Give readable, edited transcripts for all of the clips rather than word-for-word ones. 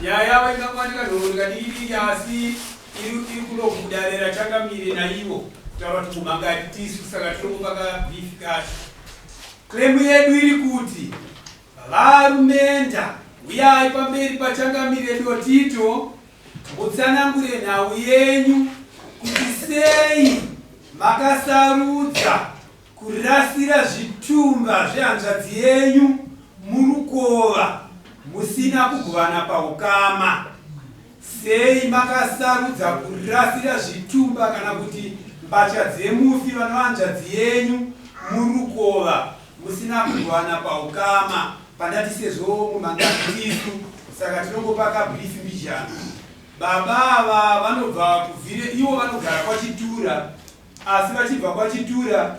Nyaya yavo ingakwanika nhoroondo kadikidiki asi iri kuno kudare rachangamire naivo kutaura kuti mumhangari tisu, saka tinongopa kabrief kacho. Claim yedu iri kuti varumenda, uyai pamberi pachangamire Dotito mutsanangure nhau yenyu kuti sei makasarudza kurasira zvitumba zvehanzvadzi yenyu murukova musina kugovana paukama. Sei makasarudza kurasira zvitumba kana kuti mbatya dzemufi vanova hanzvadzi yenyu murukova musina kugovana paukama? Pandati sezvo mumhangari tisu, saka tinongopa kabrief mbijana. Baba ava vanobva kuvhire, ivo vanogara kwaChitura, asi vachibva kwaChitura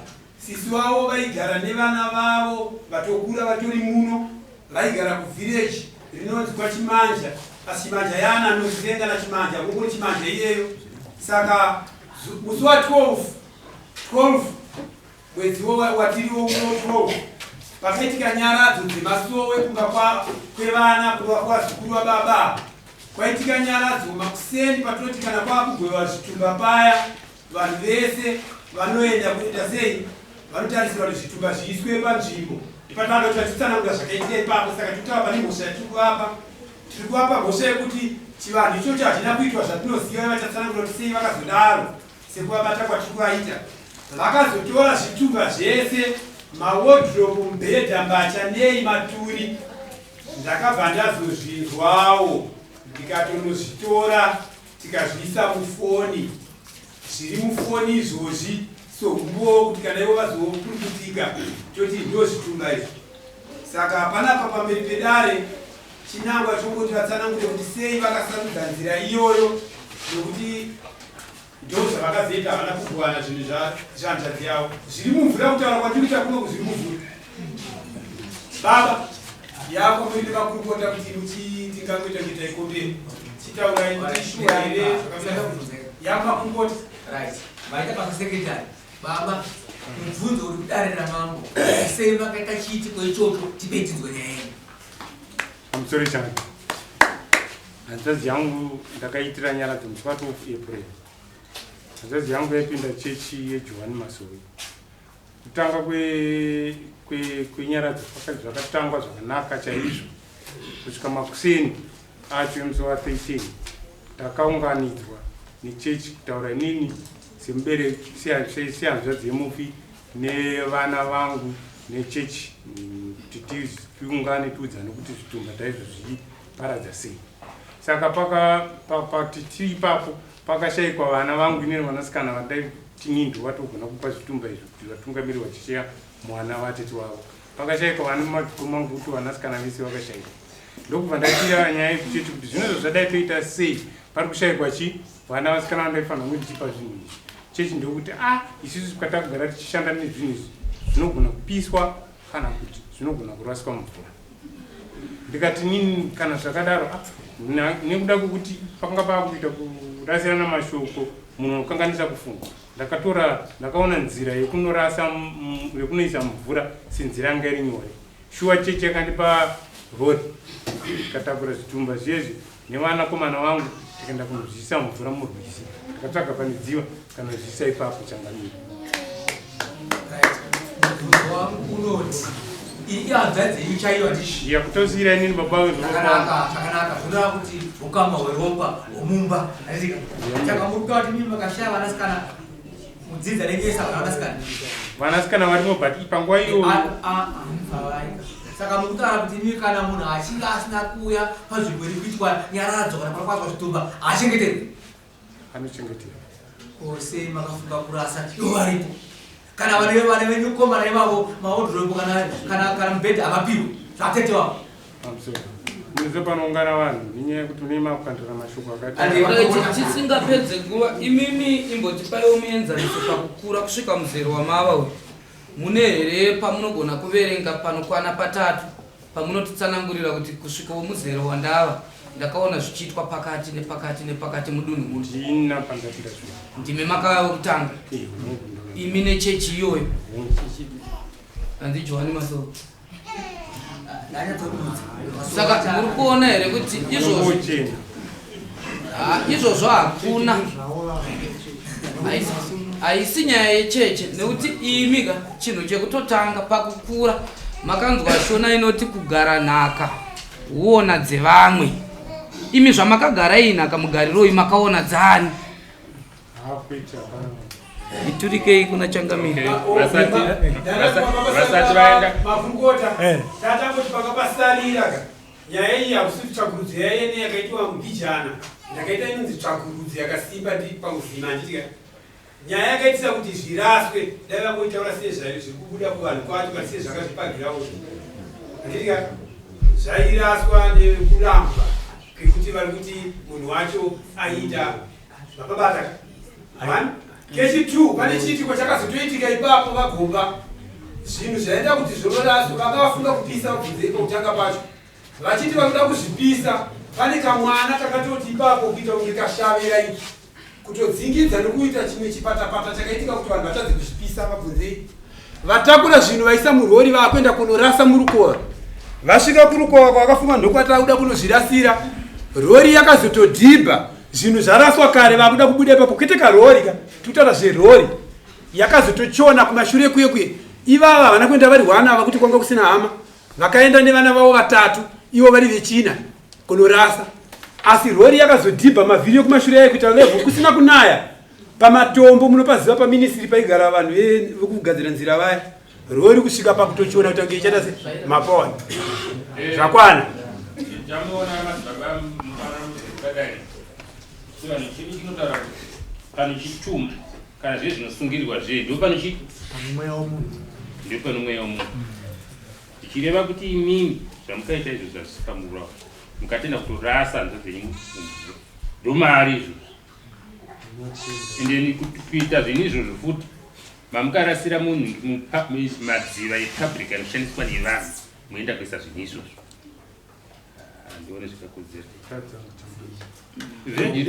sisi vavo vaigara nevana vavo vatokura vatori muno, vaigara kuvillage rinonzi kwaChimanja, asi Chimanja yana nozivenga naChimanja kungori Chimanja iyeyo. Saka musi wa12 12 mwedzi watiriwo uno 12 pakaitika nyaradzo dzemasowe kumba kwevana kwavazukuru vababa. Kwaitika nyaradzo makuseni, patinoti kana kwakugovewa zvitumba paya, vanhu vese vanoenda kunoita sei, vanotarisirwa kuti zvitumba zviiswe panzvimbo. Ipatanga kuti vachitsanangura zvakaitika ipapo. Saka tikutaura pane mhosva yatiri kuvapa. Tiri kuvapa mhosva yekuti chivanhu ichocho hachina kuitwa zvatinoziva. Vachatsanangura kuti sei vakazodaro sekuvabata kwatiri kuvaita. Vakazotora zvitumba zvese, mawardrobe, mubhedha, mbatya nei, maturi. Ndakabva ndazozvinzwawo, ndikatonozvitora, tikazviisa mufoni. Zviri mufoni izvozvi soumbowo kuti kana ivo vazopurukutika toti ndo zvitumba izvi. Saka panapa pamberi pedare chinangwa chongoti vatsanangure kuti sei vakasarudza nzira iyoyo, nokuti ndo zvavakazoita, havana kugovana zvinhu zvehanzvadzi yavo zviri mumvura. Kutaura kwatiri kuita kunoku zviri mumvura. Baba, yako muri nemakurukota kuti tingangoita kuita ikomberi, chitaurai kuti shuwa here zvakamira yako makurukota. Right, vaita basa secretary. Baba, mubvunzo uri kudare ramambo: sei makaita chiitiko ichocho? Tipei tinzwe nyaya yenyu. Pamusoro changu, hanzvadzi yangu ndakaitira nyaradzo musi wa12 April. Hanzvadzi yangu yaipinda chechi yeJohani Masowe. Kutanga kwenyaradzo zvakatangwa zvakanaka chaizvo kusvika makuseni acho emusi wa13 takaunganidzwa nechechi kutaura inini semubereki, sehanzvadzi yemufi, nevana vangu nechechi, kuti tiungane tiudzane kuti zvitumba taizvo zvichiparadza sei. Saka pati tiri ipapo pakashayikwa vana vangu inini, vanasikana vandaiti ndo vatogona kupa zvitumba izvi kuti vatungamiriri vachishiya mwana vatete wavo. Pakashayikwa vana mumadziko mangu kuti vanasikana vese vakashayikwa. Ndokubva ndakwira nyaya yekuchechi kuti zvinozvo zvadai toita sei, pari kushayikwa chi vana vasikana vandaifanira kunge ndichipa zvinhu izvi. Chechi ndokuti a ah, isusu kwatakugara tichishanda nezvinhu izvi zvinogona kupiswa kana kuti zvinogona kuraswa mumvura. Ndikati nini kana zvakadaro, ah, nekuda kwekuti pakanga paakuita kurasirana mashoko, munhu anokanganisa kufunga, ndakatora ndakaona nzira yekunorasa, yekunoisa mvura senzira yanga iri nyore. Shuwa chechi yakandipa rori, tikatakura zvitumba zviyezvi nevanakomana vangu, tikaenda kunozviisa mvura murwizi. Takatsvaga pane dziva, tikanozviisa ipapo, changamire. Mubvunzo wangu unoti iyi ihanzvadzi yenyu chaiyo, handizvo? Yakutosiyira inini baba. Zvakanaka, zvakanaka. Zvinoreva kuti ukama hweropa hwomumba, handitika? Saka muri kuta kuti mimi makashaya vanasikana mudzidza nengesa vana vanasikana? Vanasikana varimo, but panguva iyoyo Saka mukutaura kuti imi kana munhu achinge asina kuuya panzvimbo iri kuitwa nyaradzo kana pari zvitumba, haachengeterwi? Anochengetera. Kose makafunga kurasa ivo varipo, kana vane venyu komana ivavo, mawardrobe kana mubhedha havapiwe zvatete vavo? Pamusoro, munoziva panoungana vanhu nenyaya yekuti une makukandira mashoko akati. Tisingapedze nguva, imimi imbotipaiwo muenzaniso pakukura kusvika muzero wamava uyu. Mune here pamunogona kuverenga panokwana patatu pamunotitsanangurira kuti kusvikawo muzero wandava ndakaona zvichiitwa pakati nepakati nepakati mudunhu muno? Ndina pandapinda zvino. Ndime makava wekutanga? Imi nechechi iyoyo anzi Johani Masowe? Saka muri kuona here kuti izvozvo izvozvo hakuna haisi nyaya yecheche nekuti imi ka chinhu chekutotanga pakukura makanzwa shona inoti kugara nhaka huona dzevamwe imi zvamakagara iyi nhaka mugariro uyu makaona dzani Iturikei kuna changamire. Vasati vaenda. Makurukota. Eh. Tatangoti pakapasarira ka. Nyaya iyi hakusi tsvakurudzo yaiye yakaitwa mbijana. Ndakaita inonzi tsvakurudzo yakasimba ndi pamuzima handiti ka. Nyaya yakaitisa kuti zviraswe dai vangoitaura sezvayo zviri kubuda kuvanhu kwacho but sezvakazvipagirawo. Handiti ka. Zvairaswa nekurambwa kwekuti vari kuti munhu wacho aiita Mapabata one kechi two pane chiitiko chakazotoitika ipapo vagomba zvinhu zvaenda kuti zvororaswe vanga vafunga kupisa vabvunze ipo kutanga pacho vachiti vanoda kuzvipisa pane kamwana kakatoti ipapo kuita kunge kashavera iki kutodzingidza nokuita chimwe chipatapata chakaitika kuti vanhu vatadze kuzvipisa vabvunzei Vatakura zvinhu vaisa murori vakuenda kunorasa murukova. Vasvika kurukova kwavakafunga ndokwatakuda kunozvirasira. Rori yakazotodhibha zvinhu zvaraswa kare vakuda kubuda ipapo kwete karori ka tikutaura zverori yakazotochona kumashure kuye kuye ivava havana kuenda vari hwana ava kuti kwanga kusina hama vakaenda nevana vavo vatatu ivo vari vechina kunorasa asi rori yakazodhibha mavhiri ekumashure yayo kuita levhu kusina kunaya pamatombo munopaziva paminisiri paigara vanhu vekugadzira nzira vaya rori kusvika pakutochiona kuti ange ichaita se mapona eh, zvakwana pano chituma kana zve zvinosungirirwa zve ndo pano chi mweya womunhu ndo pano mweya womunhu zvichireva kuti imimi zvamukaita izvo zvasvika murawo mukatenda kutorasa hanzva dzenyu ndomari izvozvo ende kuita zvinhu izvozvo futi mamukarasira munhu madziva epublic anoshandiswa nevanhu moenda kuisa zvinhu izvozvo handione zvikakodzera village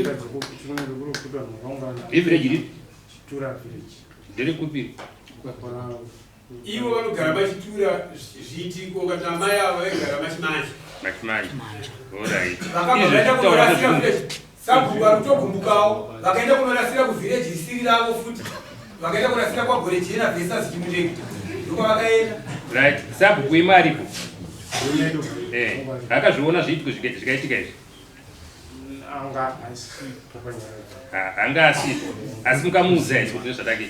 ripi nderekupi Ivo vanogara machitura zviitiko kati amai avo vaigara machimanje. Machimanje. Alright. Vakabva vaenda kunorasira village. Sabhuku vari kutogumbukawo vakaenda kunorasira kuvillage isiri ravo futi. Vakaenda kurasira kwaGorejena versus Chimundeki. Ndokwavakaenda. Right. Sabhuku imi aripo. Eh, akazviona zviitiko zvikaitika izvi. Anga asipo panyaya. Anga asipo. Asi mukamuudza here kuti zvadake?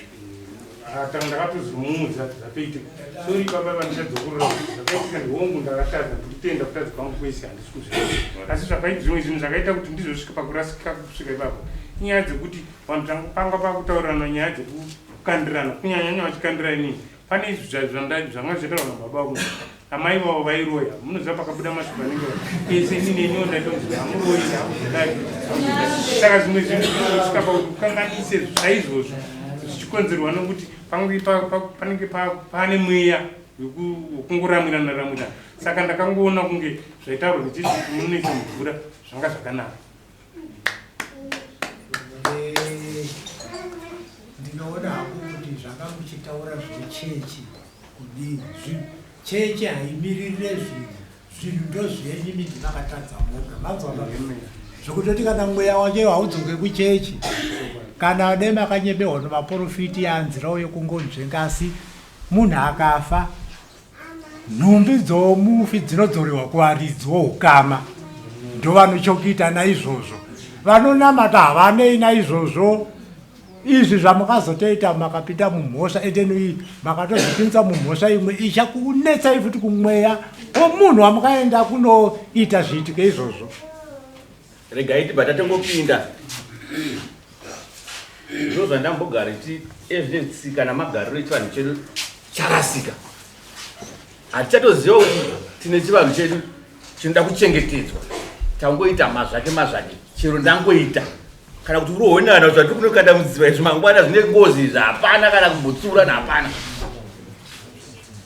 Ata ndakatozomuudza zvatoitika. Sorry baba vandichadzokorora kuti zvakaitika ndihongu ndakatadza ndikutenda kutadza kwangu kwese handisi kuzviita. Asi zvakaita zvimwe zvinhu zvakaita kuti ndizosvika pakurasika kusvika ipapo. Inyaya dzekuti vanhu tanga panga pakutaurirana nyaya dzekukandirana kunyanya vachikandira inini. Pane izvi zvanga zvichitaurwa nababa vangu amai vavo vairoya munoziva pakabuda mashoko anenge ese ini neniwo ndaitonzi hamuroyi hakuzodai saka zvimwe zvinhu zvinosvika pakuti ukanganise zvaizvozvo zvichikonzerwa nokuti panenge pane mweya wekungoramwirana ramwirana saka ndakangoona kunge zvaitaurwa nechiti munoisa mvura zvanga zvakanaka Eh, ndinoona hangu kuti zvanga muchitaura zvechechi kudii chechi haimiririre zvinhu zvinhu ndozvenyu imi ndimakatadza moga manzwa zvekutoti kana mweya wacho haudzoke kuchechi kana dai makanyeberwa nemaporofiti yanzirawo yekungonzvenga asi munhu akafa Nhumbi dzomufi dzinodzorerwa kuvaridzi voukama, ndovanochokuita naizvozvo. Vanonamata havanei naizvozvo. Izvi zvamakazotoita makapinda mumhosva ende makatozvipinza mumhosva imwe ichakunetsai futi kumweya womunhu wamukaenda kunoita zviitiko izvozvo. Regai tibva tatongopinda ndizvo zvandambogara ichi ezvine tsika namagariro echivanhu chedu charasika hatichatoziva kuti tine chivanhu chedu chinoda kuchengetedzwa tangoita mazvake mazvake chero ndangoita kana kuti urohonana zvatiri kunokanda mudziva izvi mangwana zvine ngozi izvi hapana kana kumbotsiurana hapana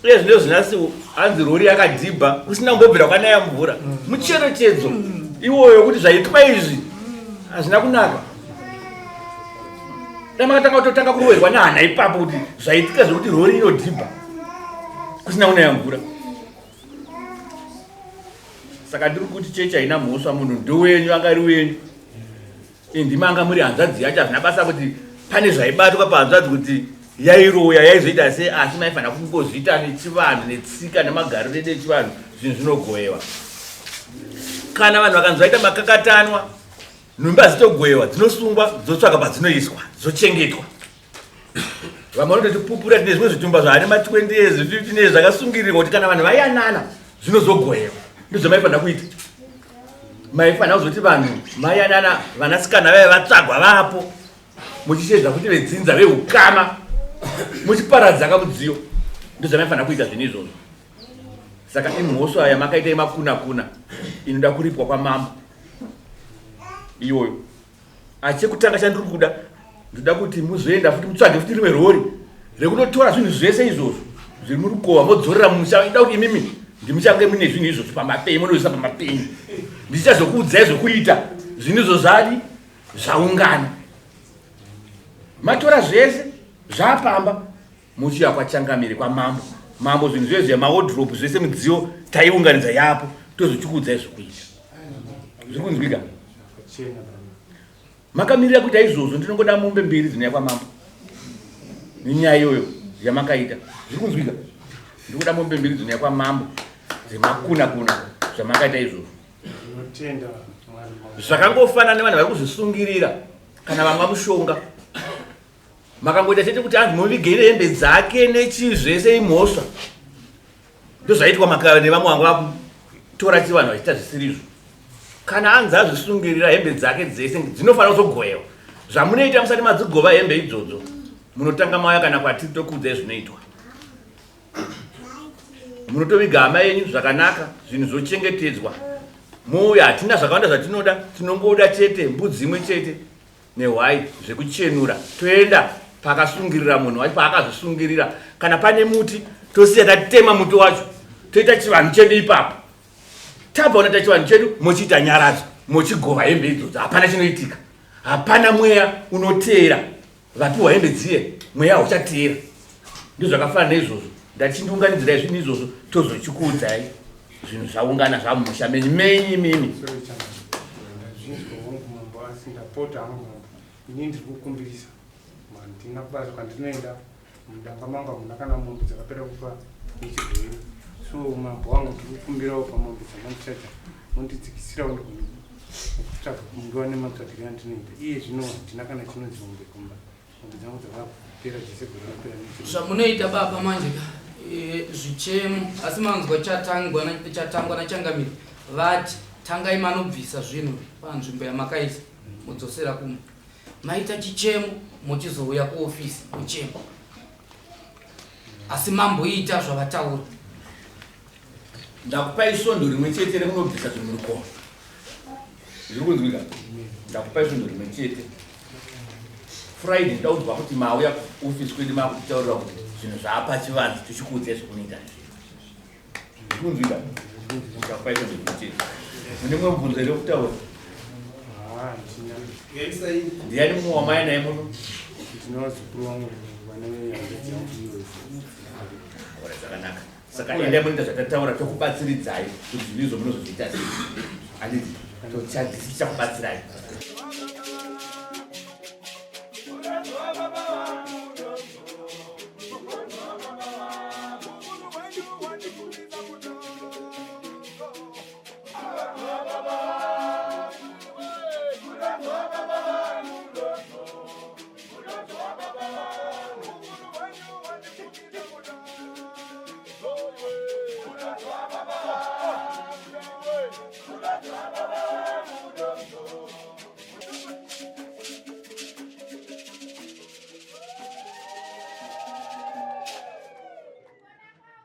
uye zvine zvinasi hanzi rori yakadhibha kusina kumbobvira kwanaya mvura mucherechedzo iwoyo kuti zvaitwa izvi hazvina kunaka dai makatanga kutotanga kuroverwa nehana ipapo kuti zvaitika zvekuti rori inodhibha kusina kunaya mvura. Saka ndiri kuti chechi haina mhosva, munhu ndowenyu, anga ari wenyu. Indimi anga muri hanzvadzi yacho, hazvina basa kuti pane zvaibatwa pahanzvadzi kuti yairoya yaizoita sei, asi maifanira kungozviita nechivanhu netsika nemagariro edu echivanhu, zvinhu zvinogoewa. Kana vanhu vakanzi vaita makakatanwa, nhumbi hadzitogoewa, dzinosungwa dzotsvaga padzinoiswa dzochengetwa. Vamwe vanototipupura tine zvimwe zvitumba zvaane ma 20 years, 15 years zvakasungirirwa kuti kana vanhu vayanana zvinozogoewa. Ndozvamaifanira kuita. Maifanira kuzoti vanhu mayanana, vanasikana vaive vatsvagwa vapo, muchisheedza kuti vedzinza veukama, muchiparadza kamudziyo. Ndozvamaifanira kuita zvinhu izvozvo. Saka imhosva yamakaita yemakuna kuna inoda kuripwa kwamambo iyoyo. Asi chekutanga chandiri kuda, ndoda kuti muzoenda futi mutsvage futi rimwe rori rekunotora zvinhu zvese izvozvo zviri murukova modzorera mumusha. Ida kuti imimi ndimuchange mune zvinhu izvozvo pamapenyu, munoisa pamapenyu. Ndichazokuudzai zvekuita zvinhu izvo zvadi zvaungana. Matora zvese zvapamba muchiya kwachangamire kwamambo. Mambo zvinhu zvese zvemawodropu zvese midziyo taiunganidza yapo, tozochikuudzai zvekuita. Zviri kunzwika? Makamirira kuita izvozvo, ndinongoda mombe mbiri dzinouya kwamambo nenyaya iyoyo yamakaita. Zviri kunzwika? Ndikuda mombe mbiri dzinouya kwamambo dzemakuna kuna zvamakaita izvozvo. Zvakangofanana nevanhu vari kuzvisungirira kana vamwa mushonga. Makangoita chete kuti anzi muvigei nehembe dzake nechii zvese imhosva. Ndozvaitwa makava nevamwe vanga vakutora chivanhu vachiita zvisirizvo. Kana anzi azvisungirira hembe dzake dzese dzinofanira kuzogoyewa. Zvamunoita musati madzigova hembe idzodzo, munotanga mauya kana kwatiri tokuudzai zvinoitwa. Munotoviga hama yenyu zvakanaka, zvinhu zvochengetedzwa. Mouya, hatina zvakawanda zvatinoda, tinongoda chete mbudzi imwe chete nehwai zvekuchenura. Toenda pakasungirira munhu wacho paakazvisungirira. Kana pane muti tosiya tatema muti wacho, toita chivanhu chedu ipapo. Tabva unoita chivanhu chedu, mochiita nyaradzo, mochigova hembe idzodzo, hapana chinoitika. Hapana mweya unoteera vapiwa hembe dziye, mweya hauchateera. Ndozvakafanana neizvozvo. Ndachindiunganidzirai zvinhu izvozvo, tozochikuudzai zvinhu zvaungana zvamumusha menyu menyu imimi. Ndazvinzwa hongu mambo, asi ndapota hangu mambo, ini ndiri kukumbirisa, handina kubasa kwandinoenda, mudanga mangu hamuna kana mombe dzakapera kufa nechirwere. So mambo wangu, ndiri kukumbirawo pamombe dzamandichaja mondidzikisirawo ndigone kutsvaga kundiwa nematsvagiro andinoita. Iye zvino handina kana chinonzi mombe kumba, mombe dzangu dzakapera dzese gore rapera nechirwere. Zvamunoita baba manje ka zvichemo, asi manzwa chatangwa nachangamire, vati tangai manobvisa zvinhu panzvimbo yamakaisa modzosera kumba. Maita chichemo mochizouya kuofisi muchemo, asi mamboita zvavataura. Ndakupai svondo rimwe chete rekunobvisa zvinhu murukova. Zviri kunzwika? Ndakupai svondo rimwe chete. Friday ndaudzwa kuti mauya kuofisi kwedu makutitaurira kuti zvinhu zvaapa chivanzi, tichikuudzai zvekunoita. Zviri kunzwika? Ndakupai svondo rimwe chete. Mune mumwe mubvunzo here wekutaura? Ndiani mumwe wamai naye muno? Ndine vazukuru vangu vane hanzvadzi yangu iyoyo. Ora zvakanaka. Saka endai munoita zvatataura, tokubatsiridzai kuti zvinhu izvo munozozviita sei. Handiti? Tochadzisi tichakubatsirai.